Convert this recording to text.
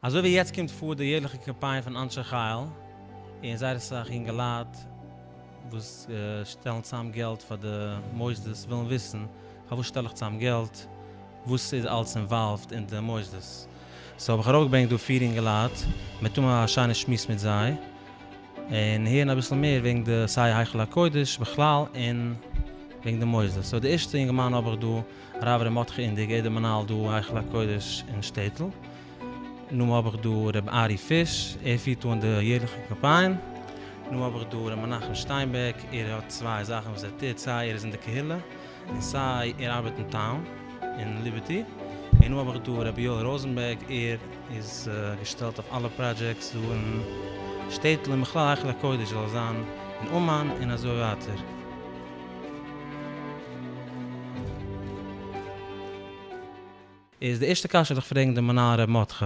אזוי ווי יעצט קומט פאר די יערליכע קאמפיין פון אנשי חיל, און זייער אסאך יונגעלייט וואס שטעלן צוזאם געלט פאר די מוסדות ווילן וויסן פארוואס שטעל איך צוזאם געלט, וואס איז אלס אינוואלווד אין די מוסדות. סאו האב איך ארויפגעברענגט דא פיר יונגעלייט, מ'וועט האבן א שיינע שמועס מיט זיי, און הערן אביסל מער וועגן די סיי היכל הקודש בכלל און וועגן די מוסדות. סאו די ערשטע יונגערמאן האב איך דא הרב ר' מרדכי אינדיג, ער איז די מנהל דא היכל הקודש אין שטעטל. נאכדעם האב איך דא ר' ארי פיש, ער פירט אן די יערליכע קאמפיין. נאכדעם האב איך דא ר' מנחם שטיינבערג, ער האט צוויי זאכן וואס ער טוט, סיי ער איז אין די קהילה, און סיי ער ארבעט אין טאון אין ליבערטי. און נאכדעם האב איך דא ר' יואל ראזענבערג, ער איז געשטעלט אויף אלע פראדזשעקטס דא אין שטעטל און בכלל היכל הקודש זאל זיין אין אומאן און אזוי ווייטער. איז די ערשטע קשיא וויל איך פרעגן דעם מנהל ר' מרדכי.